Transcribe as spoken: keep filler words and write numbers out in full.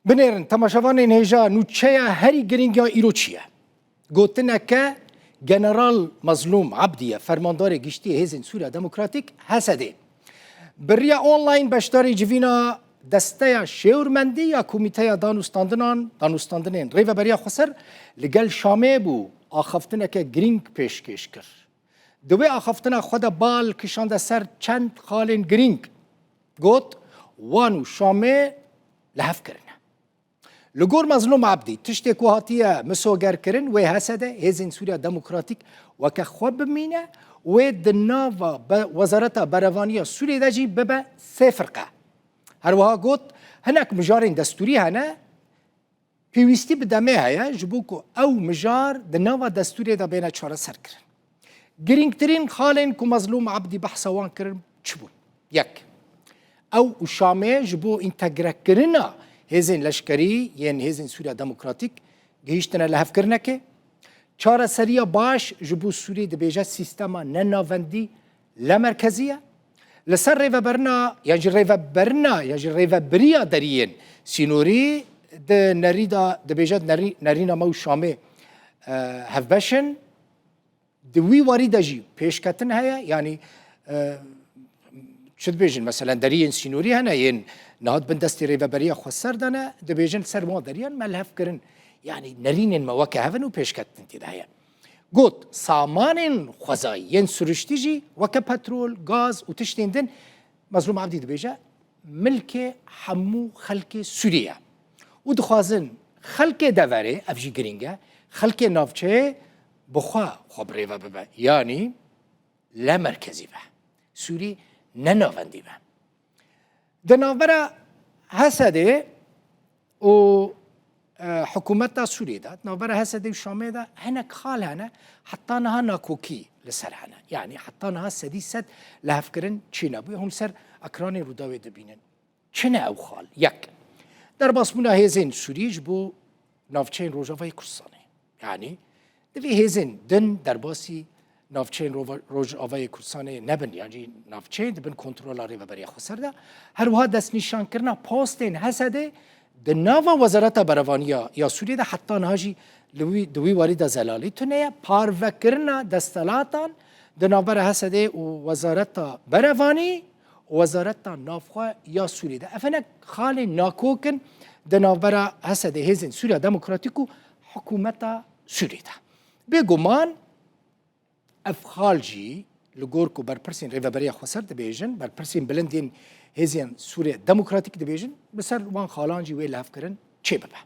Binêrin, temaşevanên hêja, nûçeya herî giring ya îro çi ye? Gotineke General Mazlûm Abdî ye, fermandarê giştî yê Hêzên Sûriya Demokratîk, H S D. Bi riya online beşdarî civîna desteya şêwirmendî ya Komîteya Danûstandinan, Danûstandinên Rêveberiya Xweser li gel Şamê bû, axaftineke giring pêşkêş kir. Di wê axaftina xwe de bal kişande ser çend xalên giring. Got, Wan û Şamê li hev kirine. Li gor Mazlûm Abdî, tiştê ku hatiye misogerkirin, wê H S D, Hêzên Sûriya Demokratîk, weke xwe bimîne, wê di nava be-, Wezareta Berevaniya Sûriyê de jî bibe sê firqe. Her wiha got, hinek mijarên destûrî hene, pêwîstî bi demê heye, ji bo ku ew mijar di nava destûrê de bêne çareserkirin. Girîngtirîn xalên ku Mazlûm Abdî behsa wan kirin çi bûn? Yek, ew û Şamê ji bo întegrekirina hêzên leşkerî yên Hêzên Sûriya Demokratîk gihîştine lihevkirinekê. Çareseriya baş ji bo Sûriyê dibêje sîstema nenavendî lemerkezî ye. Li ser rêveberina, yan jî rêveberina, yan jî rêvebiriya deriyên sînorî di nerî de dibêje nerî-, nerîna me û Şamê, e, hevbeş in. Di wî warî de jî pêşketin heye, yanî, e, çi dibêjin, meselen deriyên sînorî hene yên niha di bin destê Rêveberiya Xweser de ne, dibêjin ser wan deriyan me li hev kirin. Yanî nerînên me weke hev in û pêşketin tê de heye. Got, samanên xwezayî yên siruştî jî weke petrol, gaz û tiştên din, Mazlûm Abdî dibêje, milkê hemû xelkê Sûriyê ye. Û dixwazin xelkê deverê, ev jî giring e, xelkê navçeyê bi xwe, xwe bi rêve bibe. Yanî lemerkezî be. Sûrî ne navendî be. Di navbera H S D û, e, hikûmeta Sûriyê de, di navbera H S D û Şamê de hinek xal hene, heta niha nakokî li ser hene. Yanî heta niha sedî sed lihevkirin çênebûye. Hûn li ser ekranê Rûdawê dibînin. Çi ne ew xal? Yek, derbasbûna hêzên Sûrî ji bo navçeyên Rojavayê Kurdistanê. Yanî, divê hêzên din derbasî navçeyên Rova-, Rojavayê Kurdistanê nebin, yan jî navçeyên di bin kontrola Rêveberiya Xweser de. Her wiha destnîşankirina postên H S D di nava Wezareta Berevaniya ya Sûriyê de heta niha jî li wî, di wî warî de zelalî tune ye. Parvekirina destelatan di navbera H S D û Wezareta Berevanî û Wezareta Navxwe ya Sûriyê de. Ev hinek xalên nakok in di navbera H S D, Hêzên Sûriya Demokratîk û hikûmeta Sûriyê de. Bêguman ev xal jî li gor ku berpirsên Rêveberiya Xweser dibêjin, berpirsên bilind yên Hêzên Sûriya Demokratîk dibêjin, bi ser wan xalan jî wê lihevkirin çêbibe.